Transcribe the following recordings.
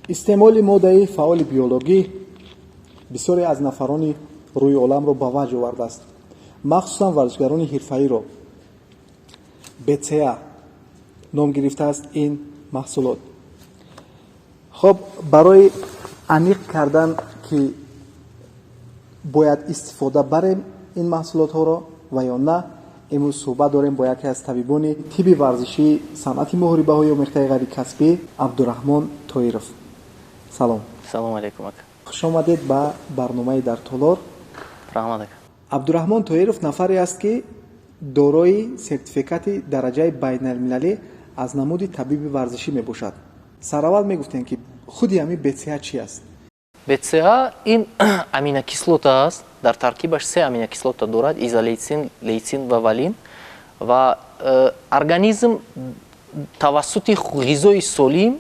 Истеъмоли моддаи фаъоли биологӣ бисёре аз нафарони рӯи оламро ба ваҷд овардааст, махсусан варзишгарони ҳирфаиро. БЦА ном гирифтааст ин маҳсулот. Хоб, барои аниқ кардан, ки бояд истифода барем ин маҳсулотҳоро ва ё на, имрӯз суҳбат дорем бо яке аз табибони тибби варзишии санъати муҳорибаҳои омехтаи ғайрикасбӣ, Абдураҳмон Тоиров. Салом. Салом алейкум, ака. Хуш омадед ба барномаи «Дар толор». Раҳмат, ака. Абдураҳмон Тоиров нафаре аст, ки дорои сертификати дараҷаи байналмилалӣ аз намуди табиби варзишӣ мебошад. Сараввал мегуфтем, ки худи ҳамин БЦА чӣ аст? БЦА ин аминокислота аст. Дар таркибаш се аминокислота дорад: изолейцин, лейцин ва валин. Ва организм тавассути ғизои солим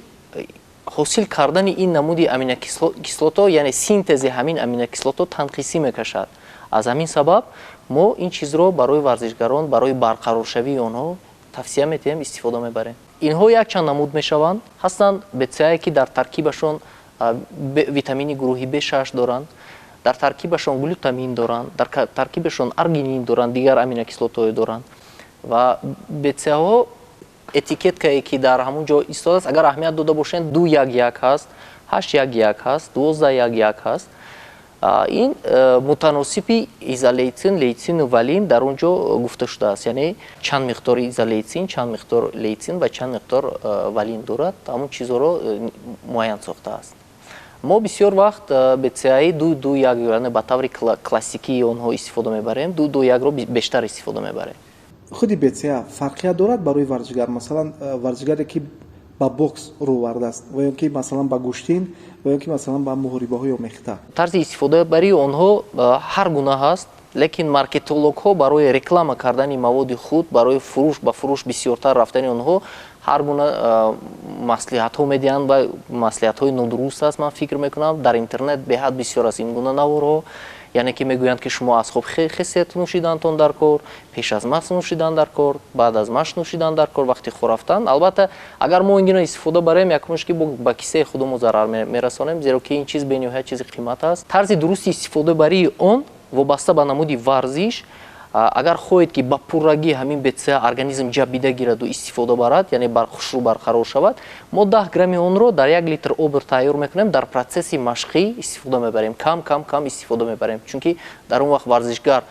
ҳосил кардани ин намуди аминокислото, яъне синтези ҳамин аминокислото, танқисӣ мекашад. Аз ҳамин сабаб мо ин чизро барои варзишгарон, барои барқароршавии онҳо тавсия метиҳем, истифода мебарем. Инҳо якчанд намуд мешаванд. Ҳастанд БЦАе, ки дар таркибашон витамини гурӯҳи B6 доранд, дар таркибашон глютамин доранд, дар таркибашон аргинин доранд, дигар аминокислотаҳое доранд. Ва БЦАҳо этикеткае, ки дар ҳамун ҷо истодааст, агар аҳамият дода бошед, 2-1-1 ҳаст, 8-1-1 ҳаст, 12-1-1 ҳаст. Ин мутаносиби изолейцин, лейцину валин дар он ҷо гуфта шудааст, яъне чанд миқдори изолейцин, чанд миқдор лейцин ва чанд миқдор валин дорад, ҳамун чизҳоро муайян сохтааст. Мо бисёр вақт БЦАи 2-2-1, яъне ба таври классикии онҳо истифода мебарем, 2-2-1-ро бештар истифода мебарем. Худи БЦА фарқият дорад барои варзишгар? Масалан, варзишгаре, ки ба бокс рӯ овардааст, ва ё ки масалан ба гӯштин, ва ё ки масалан ба муҳорибаҳои омехта. Тарзи истифодабарии онҳо ҳар гуна ҳаст, лекин маркетологҳо барои реклама кардани маводи худ, барои фурӯш, ба фурӯш бисёртар рафтани онҳо ҳар гуна маслиҳатҳо медиҳанд ва маслиҳатҳои нодуруст аст, ман фикр мекунам. Дар интернет беҳад бисёр аст ин гуна наворҳо, яъне ки мегӯянд, ки шумо аз хоб хесет, нӯшидантон дар кор, пеш аз машқ нӯшидан дар кор, баъд аз машқ нӯшидан дар кор, вақти хоб рафтан. Албатта, агар мо ин гуна истифода барем, якумаш ки ба кисаи худамо зарар мерасонем, зеро ки ин чиз бениҳоят чизи қимат аст. Тарзи дурусти истифодабарии он вобаста ба намуди варзиш. Агар хоҳед, ки ба пуррагӣ ҳамин БЦА организм ҷабида гираду истифода барад, яъне хушрӯ барқарор шавад, мо 10 грамми онро дар 1 литр об тайёр мекунем, дар процесси машқӣ истифода мебарем, кам кам кам истифода мебарем, чунки дар он вақт варзишгар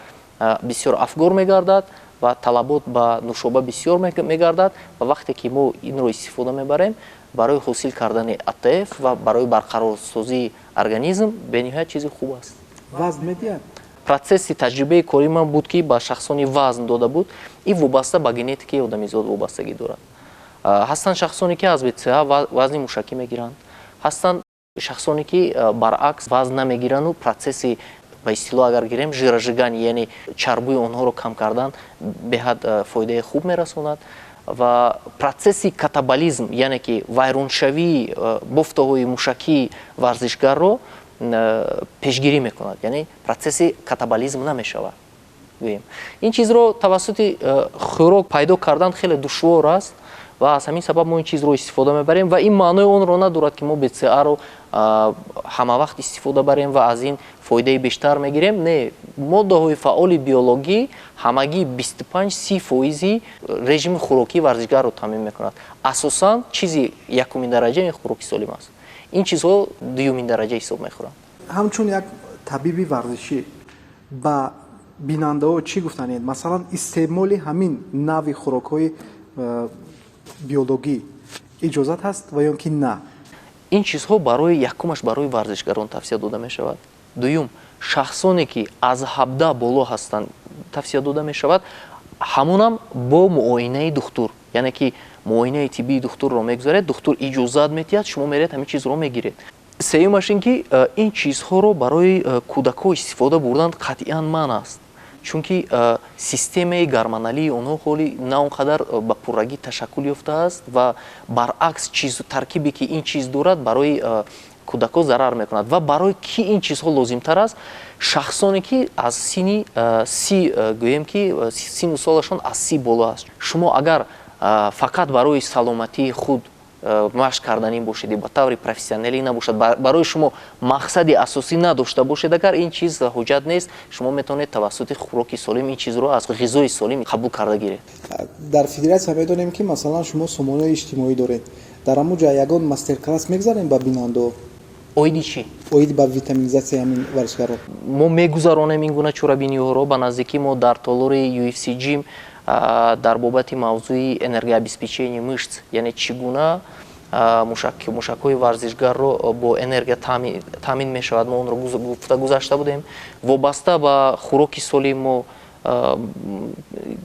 бисёр афгор мегардад ва талабот ба нӯшоба бисёр мегардад. Ва вақте ки мо инро истифода мебарем, барои ҳосил кардани АТФ ва барои барқарорсозии организм бениҳоят чизи хуб аст. Вазн медиҳад? Процесси таҷрибаи кори ман буд, ки ба шахсони вазн дода буд. Ин вобаста ба генетикаи одамизод вобастагӣ дорад. Ҳастанд шахсоне, ки аз БЦА вазни мушакӣ мегиранд, ҳастанд шахсоне, ки баръакс вазн намегирану процесси, ба истилоҳ агар гирем, жиросжигание, яъне чарбуи онҳоро кам кардан беҳад фоидаи хуб мерасонад ва процесси катаболизм, яъне ки вайроншавии бофтаҳои мушакии варзишгарро пешгирӣ мекунад, яъне процесси катаболизм намешавад. Гӯем, ин чизро тавассути хӯрок пайдо кардан хеле душвор аст ва аз ҳамин сабаб мо ин чизро истифода мебарем. Ва ин маънои онро надорад, ки мо БЦАро ҳама вақт истифода барем ва аз ин фоидаи бештар мегирем. Не, моддаҳои фаъоли биологӣ ҳамагӣ 25-30 фоизи режими хӯрокии варзишгарро таъмин мекунад. Асосан чизи якумин дараҷа ин хӯроки солим аст, ин чизҳо дуюмин дараҷа ҳисоб мехӯранд. Ҳамчун як табиби варзишӣ ба бинандаҳо чӣ гуфтанед? Масалан, истеъмоли ҳамин навъи хӯрокҳои биологӣ иҷозат ҳаст ва ё ки на? Ин чизҳо барои, якумаш, барои варзишгарон тавсия дода мешавад, дуюм, шахсоне, ки аз 17 боло ҳастанд, тавсия дода мешавад, ҳамунам бо муоинаи духтур, яъне ки муоинаи тиббии духтурро мегузаред, духтур иҷозат медиҳад, шумо меред, ҳамин чизро мегиред. Сеюмаш ин ки ин чизҳоро барои кӯдакҳо истифода бурдан қатъиян манъ аст, чунки системаи гормоналии онҳо ҳоли на он қадар ба пуррагӣ ташаккул ёфтааст ва баръакс чиз, таркибе, ки ин чиз дорад, барои кӯдакҳо зарар мекунад. Ва барои кӣ ин чизҳо лозимтар аст? Шахсоне, ки аз синни 30, гӯем ки синну солашон аз 30 боло аст. Шумо агар фақат барои саломатии худ машқ карданӣ бошед, ба таври профессионалӣ набошад, барои шумо мақсади асосӣ надошта бошед, агар ин чиз ҳуҷҷат нест, шумо метавонед тавассути хӯроки солим ин чизро аз ғизои солим қабул карда гиред. Дар федератсия медонем, ки масалан шумо сомонаи иҷтимоӣ доред. Дар ҳамун ҷо ягон мастер-класс мегузарем ба бинандао? Оиди чӣ? Оид ба витаминизатсияи ҳамин варзишгарон. Мо мегузаронем ин гуна чорабиниҳоро. Ба наздикӣ мо дар толори UFC Gym дар бобати мавзӯи энергообеспечение мышц, яъне чӣ гуна мушакҳои варзишгарро бо энергия таъмин мешавад, мо онро гуфта гузашта будем. Вобаста ба хӯроки солим мо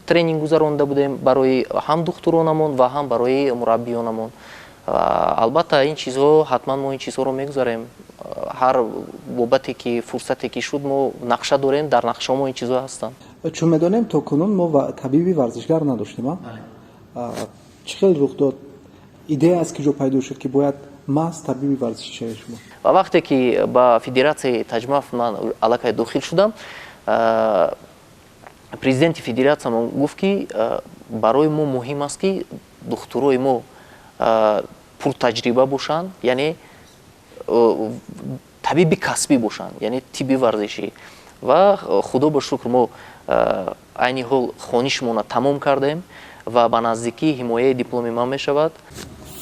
тренинг гузаронда будем барои ҳам духтуронамон ва ҳам барои мураббиёнамон. Албатта, ин чизҳо ҳатман мо ин чизҳоро мегузарем. Ҳар бобате ки фурсате ки шуд, мо нақша дорем, дар нақшао мо ин чизҳо ҳастанд. Чун медонем, то кунун мо табиби варзишгар надоштем. Чӣ хел рух дод? Идея аз ки ҷо пайдо шуд, ки бояд маҳз табиби варзишӣ шавед шумо? Ва вақте ки ба федератсияи таҷмаф ман аллакай дохил шудам, президенти федератсиямон гуфт, ки барои мо муҳим аст, ки духтурои мо пуртаҷриба бошанд, яъне табиби касбӣ бошанд, яъне тибби варзишӣ. Ва худо ба шукр, мо айни ҳол хонишмонро тамом кардем ва ба наздикӣ ҳимояи дипломи ман мешавад.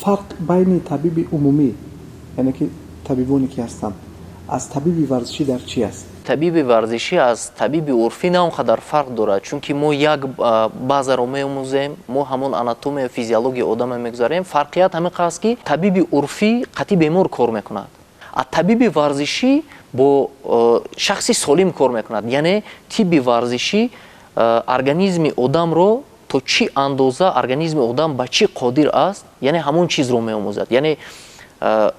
Фарқ байни табиби умумӣ, яъне ки табибоне ки ҳастанд, аз табиби варзишӣ дар чӣ аст? Табиби варзишӣ аз табиби урфӣ на он қадар фарқ дорад, чунки мо як базаро меомӯзем, мо ҳамон анатомия, физиологияи одама мегузарем. Фарқият ҳамин аст, ки табиби урфӣ қатъи бемор кор мекунад, а табиби варзишӣ бо шахси солим кор мекунад. Яъне тибби варзишӣ организми одамро то чӣ андоза, организми одам ба чӣ қодир аст, яъне ҳамон чизро меомӯзад. Яъне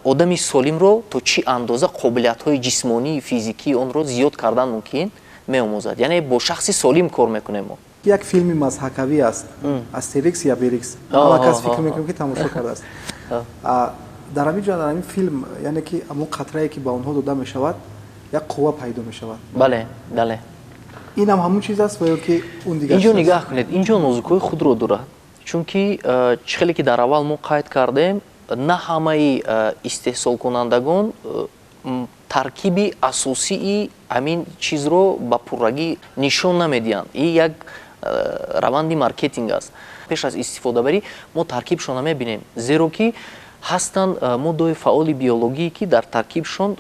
одами солимро то чӣ андоза қобилиятҳои ҷисмонии, физикии онро зиёд кардан мумкин, меомӯзад. Яъне бо шахси солим кор мекунем мо. Як филми мазҳакавӣ аст, Астерикс и Обеликс, ҳама кас фикр мекунем, ки тамошо кардааст. Дар ҳамин ҷо, дар ҳамин филм, яъне ки ҳамон қатрае, ки ба онҳо дода мешавад, як қувва пайдо мешавад. Бале. Инам ҳамон чиз аст ва ё ки он дигар? Инҷо нигаҳ кунед, инҷо нозукҳои худро дорад, чунки чӣ хеле ки дар аввал мо қайд кардем, на ҳамаи истеҳсолкунандагон таркиби асосии ҳамин чизро ба пуррагӣ нишон намедиҳанд. Ин як раванди маркетинг аст. Пеш аз истифодабарӣ мо таркибшонро мебинем, зеро ки ҳастанд моддаҳои фаъоли биологие, ки дар таркибшон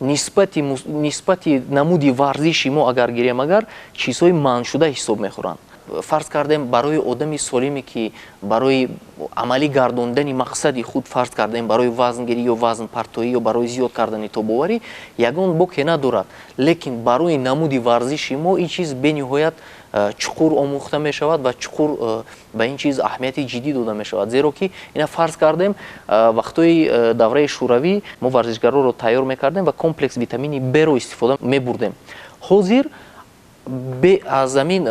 нисбати намуди варзиши мо агар гирем, агар чизҳои манъшуда ҳисоб мехӯранд. Фарз кардем, барои одами солиме, ки барои амалӣ гардондани мақсади худ, фарз кардем, барои вазнгирӣ ё вазнпартоӣ ё барои зиёд кардани тобоварӣ, ягон боке надорад. Лекин барои намуди варзиши мо ин чиз бениҳоят чуқур омӯхта мешавад ва чуқур ба ин чиз аҳамияти ҷиддӣ дода мешавад. Зеро ки ина фарз кардем, вақтҳои давраи шӯравӣ мо варзишгароро тайёр мекардем ва комплекс витамини Б-ро истифода мебурдем. Ҳозир аз ҳамин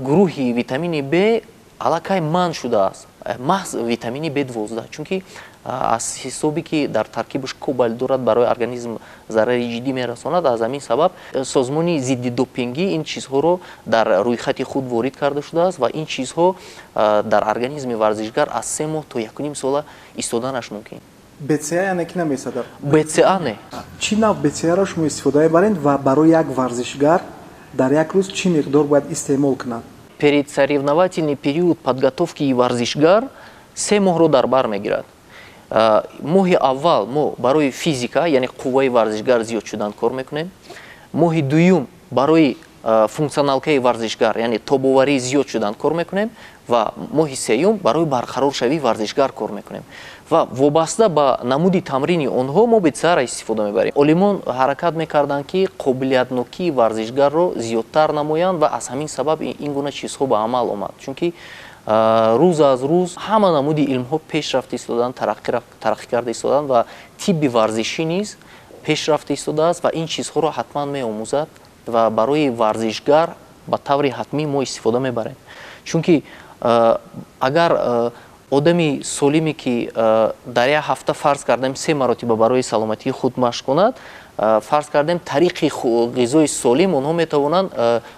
гурӯҳи витамини Б аллакай манъ шудааст, маҳз витамини Б12, чунки аз ҳисобе ки дар таркибаш кобальт дорад, барои организм зарари ҷиддӣ мерасонад. Аз ҳамин сабаб созмони зидди допингӣ ин чизҳоро дар рӯйхати худ ворид карда шудааст ва ин чизҳо дар организми варзишгар аз 3 моҳ то 1,5 сола истоданаш мумкин. БЦА яъне ки намесадад? БЦА не. Чӣ нав БЦА-ро шумо истифода мебаред ва барои як варзишгар дар як рӯз чӣ миқдор бояд истеъмол кунад? Предсоревновательный период подготовки варзишгар 3 моҳро дар бар мегирад. Моҳи аввал мо барои физика, яъне қувваи варзишгар зиёд шудан кор мекунем. Моҳи дуюм барои функционалкаи варзишгар, яъне тобоварӣ зиёд шудан кор мекунем ва моҳи сеюм барои барқароршавии варзишгар кор мекунем. Ва вобаста ба намуди тамрини онҳо мо БЦА-ра истифода мебарем. Олимон ҳаракат мекарданд, ки қобилиятнокии варзишгарро зиёдтар намоянд ва аз ҳамин сабаб ин гуна чизҳо ба амал омад, чунки рӯз аз рӯз ҳама намуди илмҳо пешрафта истоданд, тараққӣ карда истоданд ва тибби варзишӣ низ пешрафта истодааст ва ин чизҳоро ҳатман меомӯзад. Ва барои варзишгар ба таври ҳатмӣ мо истифода мебарем, чунки агар одами солиме, ки дар як ҳафта, фарз кардем, се маротиба барои саломатии худ машқ кунад, фарз кардем, тариқи ғизои солим онҳо метавонанд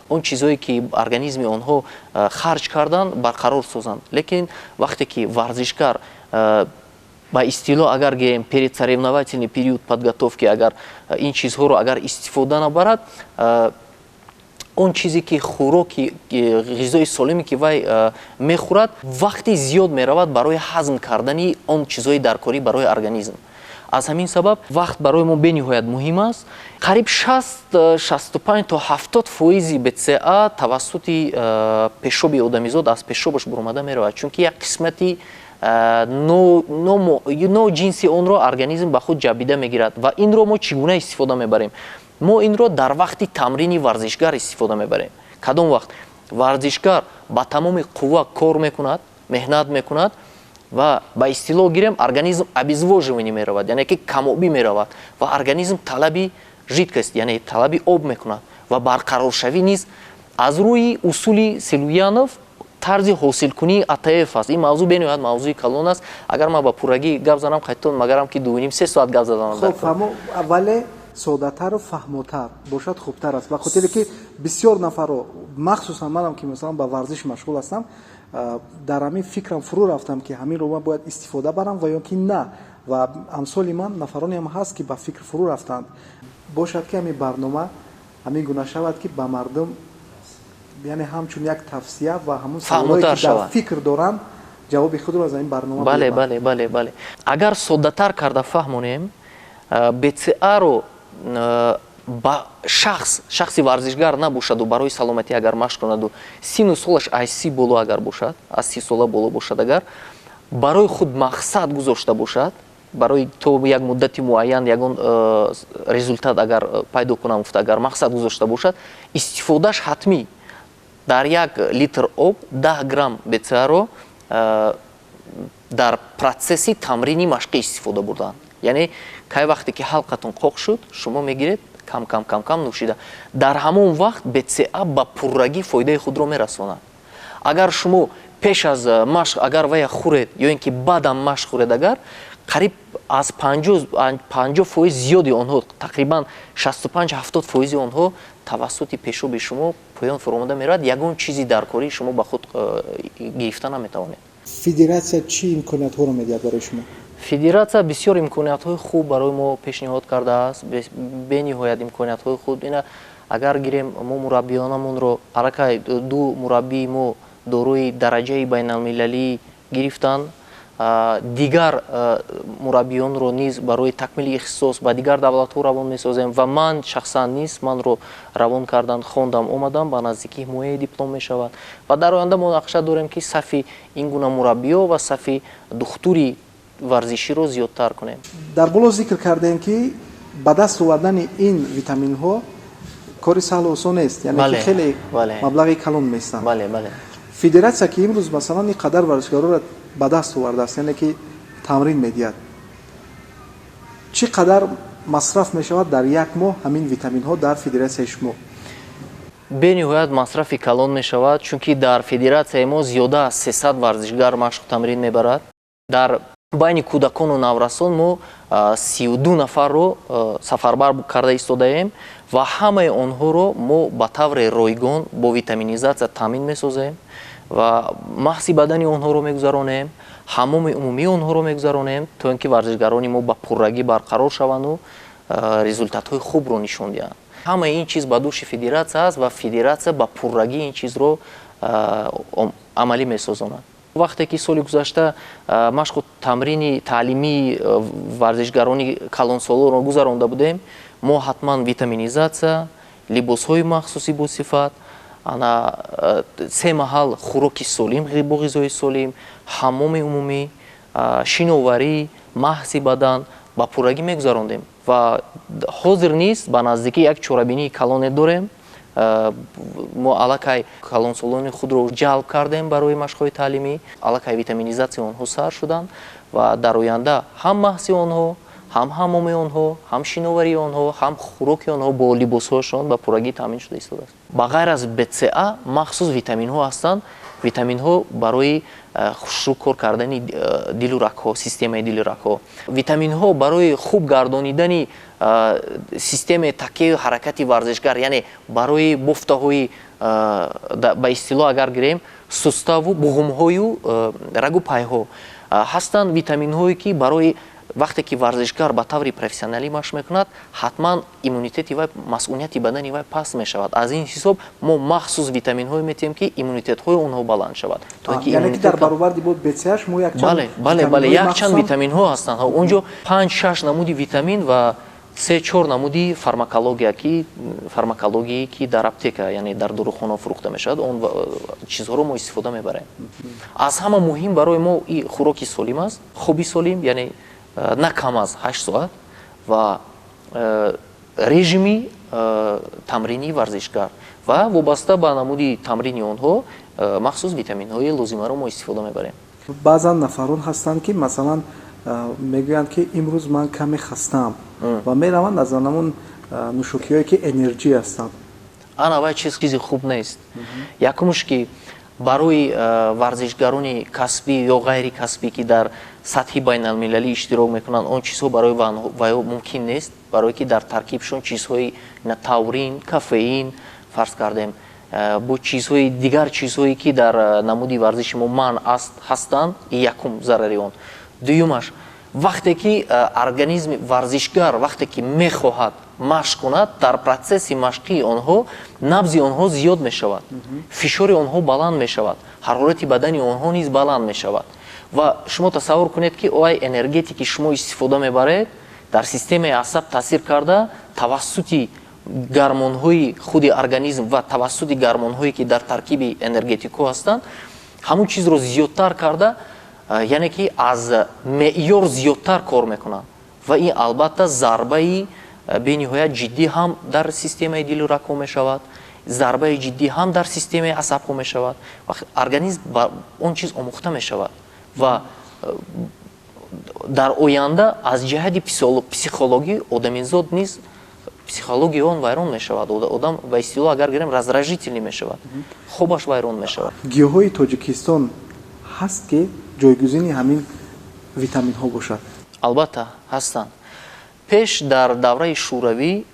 он чизҳое, ки организми онҳо харҷ кардан, барқарор созанд. Лекин вақте ки варзишгар Ба истилоҳ агар гирем, предсоревновательный период подготовки, агар ин чизҳоро агар истифода набарад, он чизе ки хӯроки, ғизои солиме ки вай мехӯрад, вақти зиёд меравад барои ҳазм кардани он чизҳои даркорӣ барои организм. Аз ҳамин сабаб вақт барои мо бениҳоят муҳим аст. Қариб 65 то 70 фоизи БЦА тавассути пешоби одамизод, аз пешобаш буромада меравад, чунки як қисмати ноҷинси онро организм ба худ ҷабида мегирад. Ва инро мо чӣ гуна истифода мебарем? Мо инро дар вақти тамрини варзишгар истифода мебарем. Кадом вақт варзишгар ба тамоми қувва кор мекунад, меҳнат мекунад ва, ба истилоҳ гирем, организм обезвоживание меравад, яъне ки камобӣ меравад ва организм талаби жидкость, яъне талаби об мекунад. Ва барқароршавӣ низ аз рӯи усули Селуянов, тарзи ҳосилкунии АТФ аст. Ин мавзӯъ бениҳоят мавзӯи калон аст. Агар ман ба пуррагӣ гап занам, қайтон магарам ки 2,5-3 соат гап заданам. Хоб, фаҳмо, вале соддатару фаҳмотар бошад, хубтар аст, ба хотире ки бисёр нафарро, махсусан манам, ки масалан ба варзиш машғул ҳастам, дар ҳамин фикрам фурӯ рафтам, ки ҳаминро ман бояд истифода барам ва ё ки на. Ва амсоли ман нафаронеам ҳаст, ки ба фикр фурӯ рафтанд. Бошад, ки ҳамин барнома ҳамин гуна шавад, ки ба мардум, яъне ҳамчун як тавсия ва ҳамун саволое, ки дар фикр доранд, ҷавоби худро аз ин барнома. Бале, агар соддатар карда фаҳмонем, БЦА-ро ба шахс, шахси варзишгар набошаду барои саломатӣ агар машқ кунаду сину солаш аз 30 боло агар бошад, аз 30 сола боло бошад, агар барои худ мақсад гузошта бошад, барои то як муддати муайян ягон результат агар пайдо кунам гуфта, агар мақсад гузошта бошад, истифодааш ҳатмӣ. Дар 1 литр об 10 грамм БЦА-ро дар процесси тамрини машқӣ истифода бурданд. Яъне кай вақте ки ҳалқатон қоқ шуд, шумо мегиред, кам кам кам кам нӯшида, дар ҳамон вақт БЦА ба пуррагӣ фоидаи худро мерасонад. Агар шумо пеш аз машқ агар вая хӯред ё ин ки баъдам машқ хӯред, агар қариб аз 50% зиёди онҳо, тақрибан 65-70 фоизи онҳо тавассути пешоби шумо поён фуромада меравад, ягон чизи даркории шумо ба худ гирифта наметавонед. Федератсия чӣ имкониятҳоро медиҳад барои шумо? Федератсия бисёр имкониятҳои хуб барои мо пешниҳод кардааст, бениҳоят имкониятҳои хуб. Ина агар гирем, мо мураббиёнамонро, аллакай ду мураббии мо дорои дараҷаи байналмилалӣ гирифтанд. Дигар мураббиёнро низ барои такмили ихтисос ба дигар давлатҳо равон месозем. Ва ман шахсан низ, манро равон карданд, хондам, омадам, ба наздикӣ ҳимояи диплом мешавад. Ва дар оянда мо нақша дорем, ки сафи ин гуна мураббиё ва сафи духтури варзиширо зиёдтар кунем. Дар боло зикр кардем, ки ба даст овардани ин витаминҳо кори саҳлу осон нест, яъне ки хеле маблағи калон местанд. Федератсия, ки имрӯз масалан ин қадар варзишгароро ба даст овардааст, яъне ки тамрин медиҳад, чӣ қадар масраф мешавад дар як моҳ ҳамин витаминҳо дар федератсияи шумо? Бениҳоят масрафи калон мешавад, чунки дар федератсияи мо зиёда аз 300 варзишгар машқу тамрин мебарад. Дар байни кӯдакону наврасон мо 32 нафарро сафарбар карда истодаем ва ҳамаи онҳоро мо ба таври ройгон бо витаминизатсия таъмин месозем ва маҳси бадани онҳоро мегузаронем, ҳаммоми умумии онҳоро мегузаронем, то ин ки варзишгарони мо ба пуррагӣ барқарор шаванду результатҳои хубро нишон диҳанд. Ҳамаи ин чиз ба дӯши федератсия аст ва федератсия ба пуррагӣ ин чизро амалӣ месозонад. Вақте ки соли гузашта машқу тамрини таълимии варзишгарони калонсолоро гузаронда будем, мо ҳатман витаминизатсия, либосҳои махсуси босифат, ана се маҳал хӯроки солим бо ғизои солим, ҳаммоми умумӣ, шиноварӣ, маҳси бадан ба пуррагӣ мегузарондем. Ва ҳозир низ ба наздикӣ як чорабинии калоне дорем. Мо аллакай калонсолони худро ҷалб кардем барои машқҳои таълимӣ, аллакай витаминизатсияи онҳо сар шуданд ва дар оянда ҳам маҳси онҳо, ҳам ҳаммоми онҳо, ҳам шиноварии онҳо, ҳам хӯроки онҳо бо либосҳояшон ба пуррагӣ таъмин шуда истодааст. Ба ғайр аз БЦА махсус витаминҳо ҳастанд, витаминҳо барои хушрӯ кор кардани дилу рагҳо, системаи дилу рагҳо, витаминҳо барои хуб гардонидани системаи такяю ҳаракати варзишгар, яъне барои бофтаҳои Ба истилоҳ агар гирем, суставу буғумҳою рагу пайҳо ҳастанд. Витаминҳое, ки барои вақте ки варзишгар ба таври профессионалӣ машқ мекунад, ҳатман иммунитети вай, масунияти бадани вай паст мешавад. Аз ин ҳисоб мо махсус витаминҳое метиҳем, ки иммунитетҳои онҳо баланд шавад. Яъне ки дар баробари бо БЦАш мо якчанд Бале, якчанд витаминҳо ҳастанд. Онҷо панҷ, шаш намуди витамин ва се, чор намуди фармакология, ки фармакологие, ки дар аптека, яъне дар дорухона фурӯхта мешавад, он чизҳоро мо истифода мебарем. Аз ҳама муҳим барои мо и хӯроки солим аст, хоби солим, яъне на кам аз 8 соат, ва режими тамрини варзишгар ва вобаста ба намуди тамрини онҳо махсус витаминҳои лозимаро мо истифода мебарем. Баъзан нафарон ҳастанд, ки масалан мегӯянд, ки имрӯз ман каме хастаам, ва мераванд аз ҳамон нӯшокиҳое, ки энерҷӣ ҳастанд. Ана вай чиз чизи хуб нест. Якумш, ки барои варзишгарони касбӣ ё ғайрикасбӣ, ки дар сатҳи байналмилалӣ иштирок мекунанд, он чизҳо барои вайо мумкин нест, барое ки дар таркибшон чизҳои таурин, кофеин, фарз кардем, бо чизҳои дигар, чизҳое, ки дар намуди варзиши мо манъ аст, ҳастанд. Якум зарари он. Дуюмаш, вақте ки организми варзишгар, вақте ки мехоҳад машқ кунад, дар процесси машқии онҳо набзи онҳо зиёд мешавад, фишори онҳо баланд мешавад, ҳарорати бадани онҳо низ баланд мешавад. Ва шумо тасаввур кунед, ки ои энергетики шумо истифода мебаред, дар системаи асаб таъсир карда, тавассути гармонҳои худи организм ва тавассути гармонҳое, ки дар таркиби энергетикҳо ҳастанд, ҳамун чизро зиёдтар карда, яъне ки аз меъёр зиёдтар кор мекунанд. Ва ин албатта зарбаи бениҳоят ҷиддӣ ҳам дар системаи дилу рагҳо мешавад, зарбаи ҷиддӣ ҳам дар системаи асабҳо мешавад. Организм ба он чиз омӯхта мешавад ва дар оянда аз ҷиҳати психологӣ одамизод низ психологияи он вайрон мешавад. Одам, ба истилоҳ агар гирем, раздражительный мешавад, хобаш вайрон мешавад. Гиёҳҳои Тоҷикистон ҳаст, ки ҷойгузини ҳамин витаминҳо бошад? Албатта, ҳастанд. Пеш, дар давраи Шӯравӣ,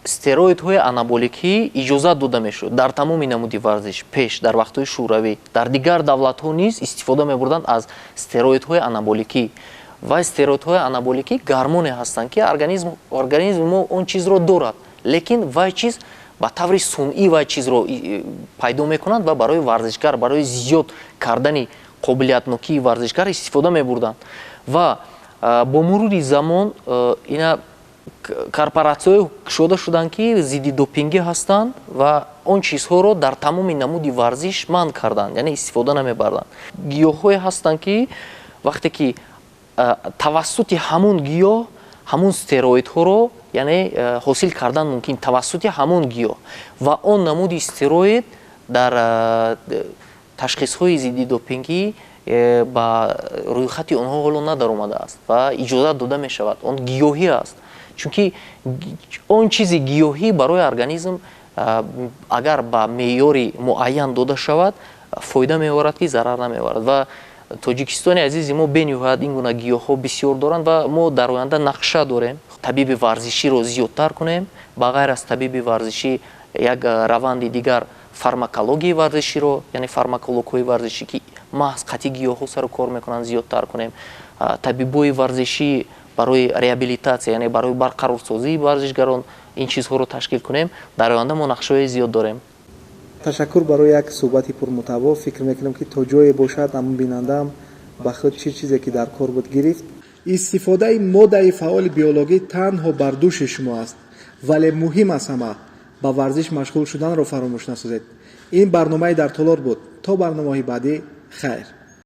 стероидҳои анаболикӣ иҷозат дода мешуд дар тамоми намуди варзиш. Пеш, дар вақтҳои Шӯравӣ, дар дигар давлатҳо низ истифода мебурданд аз стероидҳои анаболикӣ. Ва стероидҳои анаболикӣ гармоне ҳастанд, ки организми мо он чизро дорад, лекин вай чиз ба таври сунъӣ вай чизро пайдо мекунанд ва барои варзишгар, барои зиёд кардани қобилиятнокии варзишгар истифода мебурданд. Ва бо мурури замон ина корпоратсияҳое кушода шуданд, ки зидди допингӣ ҳастанд, ва он чизҳоро дар тамоми намуди варзиш манъ карданд, яъне истифода намебарданд. Гиёҳҳое ҳастанд, ки вақте ки тавассути ҳамун гиёҳ ҳамун стероидҳоро, яъне ҳосил кардан мумкин тавассути ҳамун гиёҳ, ва он намуди стероид дар ташхисҳои зидди допингӣ ба рӯйхати онҳо ҳоло надаромадааст ва иҷозат дода мешавад. Он гиёҳӣ аст, чунки он чизи гиёҳӣ барои организм, агар ба меъёри муайян дода шавад, фоида меорад, ки зарар намеорад. Ва Тоҷикистони азизи мо бениҳоят ин гуна гиёҳҳо бисёр доранд. Ва мо дар оянда нақша дорем табиби варзиширо зиёдтар кунем. Ба ғайр аз табиби варзишӣ, як раванди дигар фармакологияи варзиширо, яъне фармакологҳои варзишӣ, ки маҳз қатъи гиёҳҳо сару кор мекунанд, зиёдтар кунем. Табибои варзишӣ барои реабилитатсия, яъне барои барқарорсозии варзишгарон, ин чизҳоро ташкил кунем. Дар оянда мо нақшаҳои зиёд дорем. Ташаккур барои як суҳбати пурмуҳтаво. Фикр мекунам, ки то ҷое бошад, ҳамун бинандаам ба худ чӣ чизе ки дар кор буд, гирифт. Истифодаи моддаи фаъоли биологӣ танҳо бар дӯши шумо аст, вале муҳим аз ҳама ба варзиш машғул шуданро фаромӯш насозед. Ин барномаи «Дар толор» буд. То барномаҳои баъдӣ хайр.